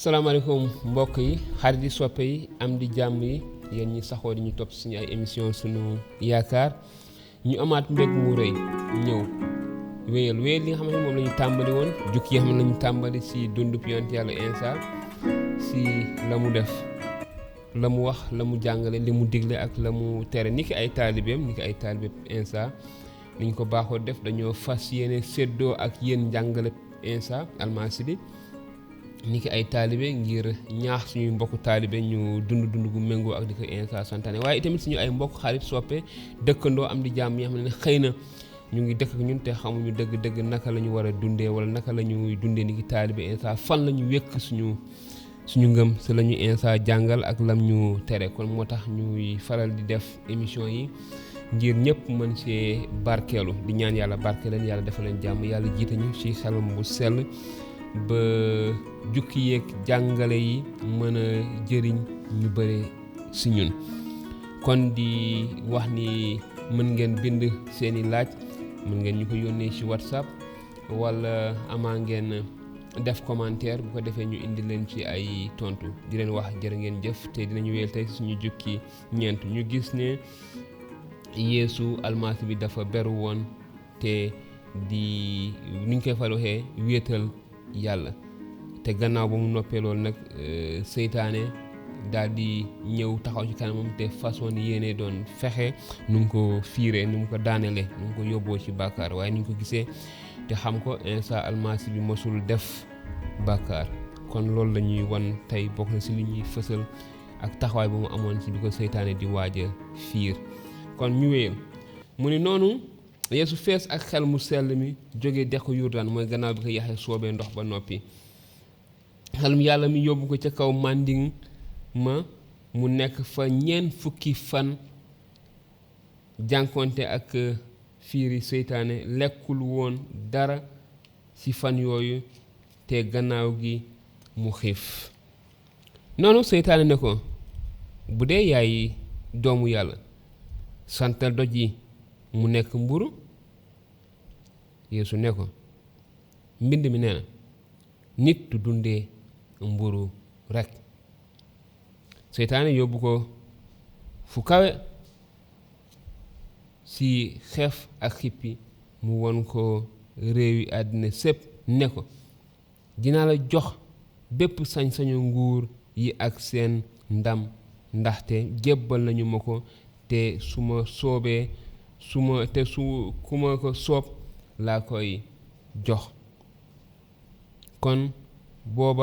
salaamaaleykum mbokk yi xarit yi soppe yi am di jàmm yi yéen ñi saxoo di ñu topp suñu ay émission suñu yaakaar ñu amaat mbég mu rëy ñëw wéyal li nga xamante ne moom la ñu tàmbali woon jukki yi xam ne la ñu tàmbali si dundub yonent yàlla Insa si la mu def la mu wax la mu jàngale li mu digle ak la mu tere ni ki ay taalibeem Insa ni ñu ko baaxoo def dañoo fas yéene séddoo ak yéen njàngale Insa almasi bi ni ki ay taalibe ngir ñaax suñuy mbokk taalibe ñu dund gu méngoo ak di ko Insa santaane waaye itamit suñu ay mbokk xarit soppe dëkkandoo am di jàmm yi xam ne xëy na ñu ngi dëkk ak ñun te xamuñu dëgg naka la ñu war a dundee wala naka la ñuy dundee ni ki taalibe Insa fan la ñu wékk suñu ngëm si la ñu Insa jàngal ak lam ñu tere kon moo tax ñuy faral di def émission yi ngir ñëpp mën see barkeelu di ñaan yàlla barke leen yàlla defal leen jàmm yàlla jiite ñu ci xelam bu sell ba jukki yeeg jàngale yi mën a jëriñ ñu bëre si ñun kon di wax ni mën ngeen bind seeni laaj mën ngeen ñu ko yónnee ci WhatsApp wala amaa ngeen def commentaire bu ko defee ñu indi leen ci ay tontu di leen wax jërë ngeen jëf te dinañu wéyal tey suñu jukki ñeent ñu gis ne Yeesu almasi bi dafa beru woon te di niñ koy fal waxee wéetal yàlla te gannaaw ba mu noppee loolu nag Seytaane daal di ñëw taxaw ci kanamam te façon yéene doon fexe nu mu ko fiiree nu mu ko daanelee nu mu ko yóbboo ci bàkkaar waaye ni ñu ko gisee te xam ko Insa almasi bi mosul def bàkkaar kon loolu la ñuy wan tey bokk na ci li ñuy fësal ak taxawaay ba mu amoon ci bi ko Seytaane di waaj a fiir kon ñu wéyal mu ni noonu Yeesu fees ak xel mu sell mi jógee dexu Yurdan mooy gannaaw bi ko Yaxya soobee ndox ba noppi xelum yàlla mi yóbbu ko ca kaw màndiŋ ma mu nekk fa ñeent fukki fan jànkonte ak fiiri Seytaane lekkul woon dara ci fan yooyu te gannaaw gi mu xiif noonu Seytaane ne ko bu dee yaay doomu yàlla santal doj yi mu nekk mburu Yeesu ne ko mbind mi nee na nit du dundee mburu rekk Seytaane yóbbu ko fu kawe ci xeef ak xippi mu won ko réewi àddina sépp ne ko dinaa la jox bépp sañ-sañu nguur yi ak seen ndam ndaxte jébbal nañu ma ko te su ma soobee ku ma ko soob laa koy jox kon boo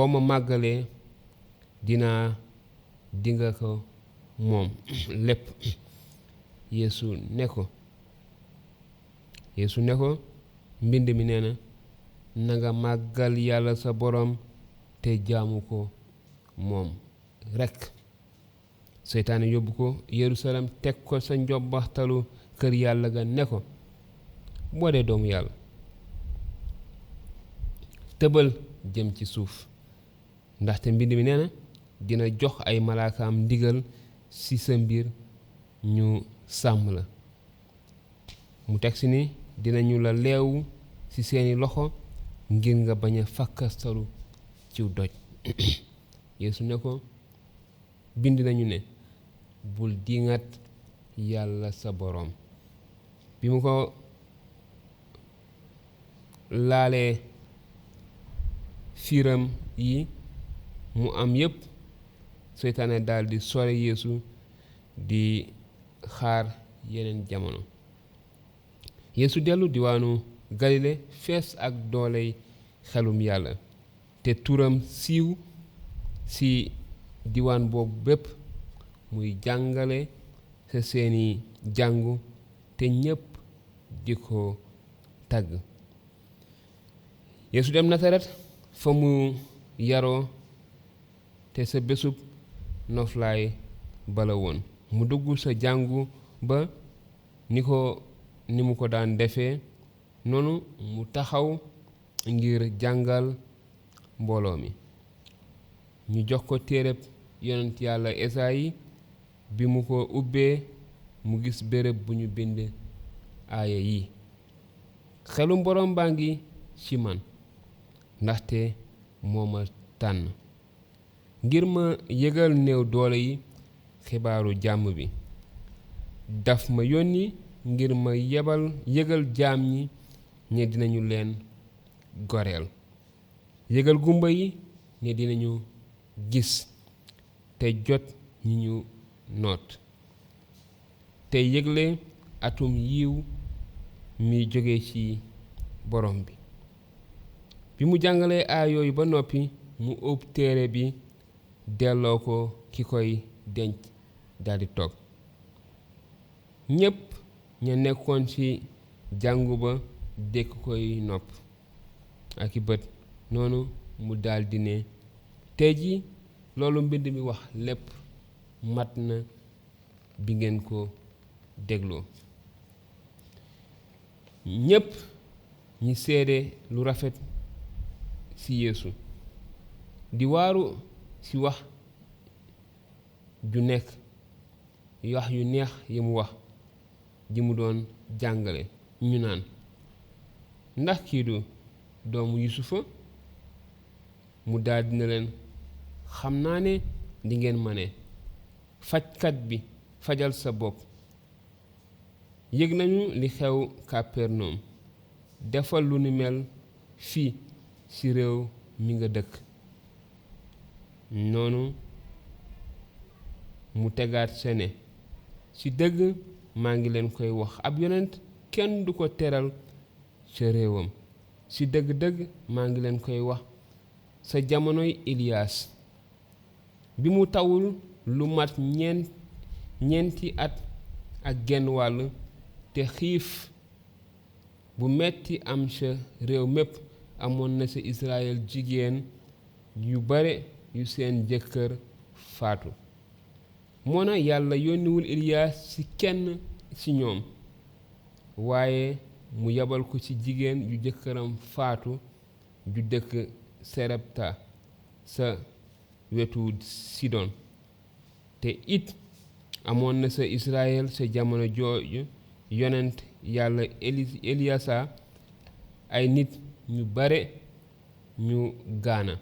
ma màggalee dinga ko moom lépp Yeesu ne ko mbind mi nee na nanga màggal yàlla sa borom te jaamu ko moom rekk Seytaane yóbbu ko Yerusalem teg ko sa njobbaxtalu kër yàlla ga ne ko boo dee doomu yàlla tëbal jëm ci suuf ndaxte mbind mi nee na dina jox ay malaakaam ndigal ci sa mbir ñu sàmm la mu teg si ni dinañu la leewu ci seeni loxo ngir nga bañ a fakkastalu ciw doj Yeesu ne ko bind nañu ne bul diŋat yàlla sa boroom bi mu ko laalee fiiram yi mu am yépp Seytaane daal di sore Yeesu di xaar yeneen jamono Yeesu dellu diwaanu Galile fees ak dooley xelum yàlla te turam siiw ci diwaan boobu bépp muy jàngale sa seeni jàngu te ñépp di ko tagg Yeesu dem Nasaret fa mu yaroo te sa bésub noflaay bala woon mu dugg sa jàngu ba ni mu ko daan defee noonu mu taxaw ngir jàngal mbooloo mi ñu jox ko téereb yonent yàlla Esaayi bi mu ko ubbee mu gis béréb bu ñu bind aaya yi xelum borom baa ngi ci man ndaxte moo ma tànn ngir ma yëgal néew doole yi xibaaru jàmm bi. daf ma yónni ngir ma yëgal jaam ñi ne dinañu leen goreel, yëgal gumba yi ne dinañu gis te jot ñi ñu noot, te yëgle atum yiw mi jóge ci borom bi. bi mu jàngalee aay yooyu ba noppi mu ub téere bi delloo ko ki koy denc daldi toog. ñépp ña nekkoon ci jàngu ba dékk koy nopp ak i bët. noonu mu daldi ne, tey ji loolu mbind mi wax lépp mat na bi ngeen ko dégloo. ñépp ñi seede lu rafet ci Yeesu di waaru ci wax yu neex yi mu wax ji mu doon jàngale. ñu naan, ndax kii du doomu Yusufa? mu daldi ne leen, xam naa ne di ngeen ma ne, fajkat bi fajal sa bopp. yëg nañu li xew Kapernaum, defal lu ni mel fii ci réew mi nga dëkk. noonu mu tegaat sa ne, ci dëgg maa ngi leen koy wax, ab yonent kenn du ko teral ca réewam. ci dëgg-dëgg maa ngi leen koy wax, sa jamonoy Iliyaas bi mu tawul lu mat ñeenti at ak genn wàll, te xiif bu metti am ca réew mépp, amoon na ca Israyel jigéen yu bare yu seen jëkkër faatu. moona yàlla yónniwul Iliyaas ci kenn ci ñoom, waaye mu yabal ko ci jigéen yu jëkkëram faatu ju dëkk Serepta sa wetu Sidon. te it amoon na sa Israyel sa jamono jooju yonent yàlla Eliyasa ay nit ñu bare ñu gaana,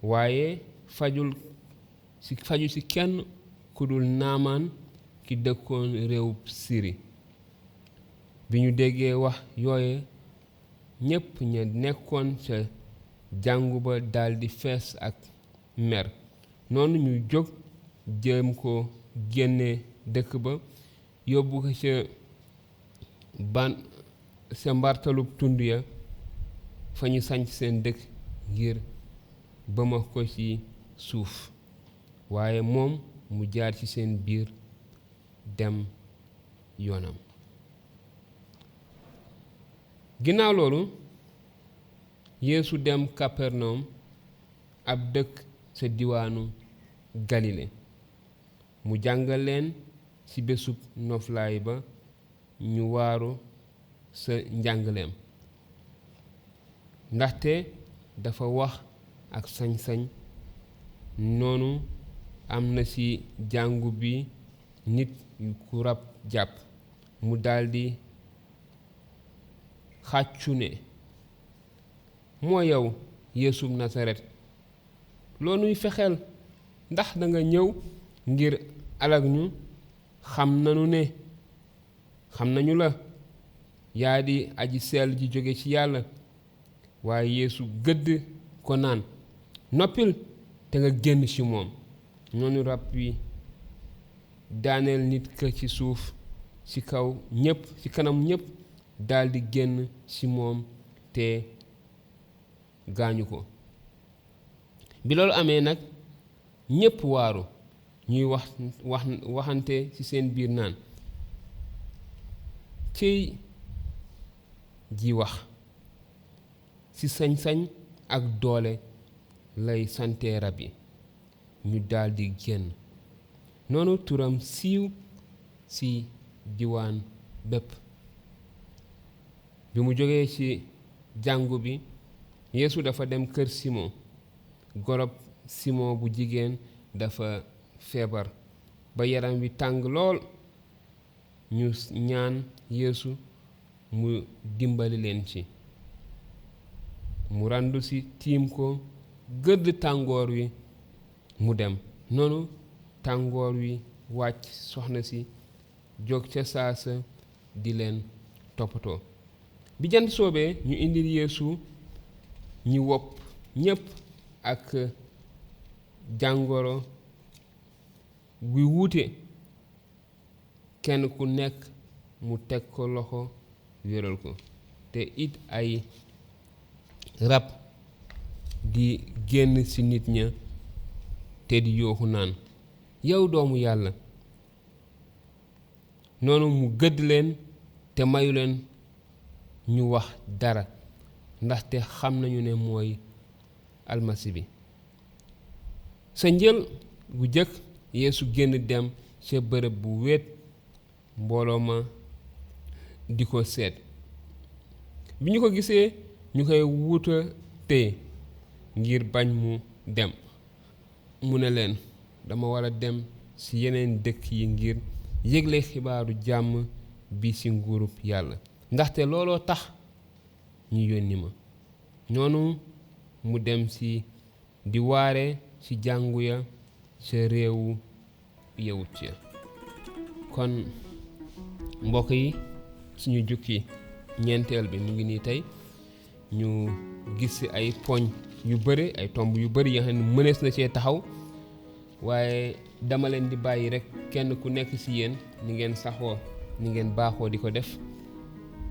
waaye faju ci kenn ku dul Naamaan ki dëkkoon réew Siri. bi ñu déggee wax yooye, ñépp ña nekkoon ca jàngu ba daldi fees ak mer. noonu ñu jóg jéem ko génne dëkk ba, yóbbu ko ca mbartalub tund ya fa ñu sanc seen dëkk ngir bëma ko ci suuf. waaye moom mu jaar ci seen biir dem yoonam. ginnaaw loolu Yeesu dem Kapernaum, ab dëkk sa diwaanu Galile. mu jàngal leen ci bésub noflaay ba, ñu waaru sa njàngaleem, ndaxte dafa wax ak sañ-sañ. noonu am na ci jàngu bi nit yu ku rab jàpp. mu daldi xàccu ne, moo yow Yeesub Nasaret, loo nuy fexeel? ndax danga ñëw ngir alag ñu? xam nañu la yaa di aji sell ji jóge ci yàlla. waaye Yeesu gëdd ko naan, noppil te nga génn ci moom. noonu rab wi daaneel nit ka ci suuf ci kanam ñépp daldi génn ci moom te gaañu ko. bi loolu amee nag, ñépp waaru, ñuy waxante ci seen biir naan, cëy ji wax ci sañ-sañ ak doole lay sante rab yi. ñu daldi génn. noonu turam siiw ci diwaan bépp. bi mu jógee ci jàngu bi, Yeesu dafa dem kër Simon. gorob Simon bu jigéen dafa feebar ba yaram wi tàng lool. ñu ñaan Yeesu mu dimbali leen ci. mu randu si tiim ko gëdd tàngoor wi mu dem. noonu tàngoor wi wàcc, soxna si jóg ca saasa di leen toppatoo. bi jant soobee ñu indil Yeesu ñi wopp ñépp ak jàngoro guy wuute, kenn ku nekk mu teg ko loxo wéral ko. te it ay rab di génn ci nit ña te di yooxu naan, yow doomu yàlla. noonu mu gëdd leen te mayu leen ñu wax dara, ndaxte xam nañu ne mooy almasi bi. sa njël gu jëkk Yeesu génn dem ca bërëb bu wéet, mbooloo ma di ko seet. bi ñu ko gisee ñu koy wuta téye ngir bañ mu dem, mu ne leen, dama war a dem ci yeneen dëkk yi ngir yégle xibaaru jàmm bi ci nguurub yàlla, ndaxte looloo tax ñu yónni ma. noonu mu dem ci di waare ci jàngu ya ca réewu yawut ya. kon mbokk yi, suñu jukki ñeenteel bi mu ngi nii tey. ñu gis ci ay poñ yu bëri, ay tomb yu bëri yoo xam ne mënees na cee taxaw, waaye dama leen di bàyyi rek kenn ku nekk ci yéen ni ngeen saxoo, ni ngeen baaxoo di ko def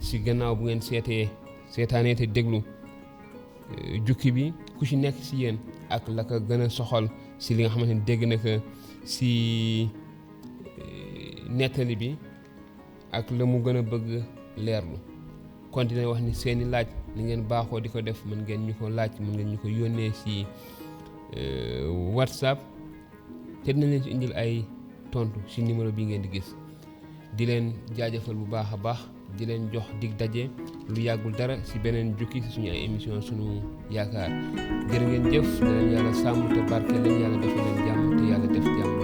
ci gannaaw bu ngeen seetaanee te déglu jukki bi, ku ci nekk ci yéen ak la ko gën a soxal ci li nga xamante ne dégg na ko ci nettali bi ak la mu gën a bëgg leerlu. kon dina wax ni seeni laaj ni ngeen baaxoo di ko def, mën ngeen ñu ko laaj, mën ngeen ñu ko yónnee ci WhatsApp, te dinañ leen ci indil ay tontu ci numéro bi ngeen di gis. di leen jaajëfal bu baax a baax, di leen jox dig daje lu yàggul dara ci beneen jukki ci suñu ay émission sunu yaakaar. jërë ngeen jëf, dinañ yàlla sàmm te barke leen, yàlla def leen jàmm te yàlla def jàmm.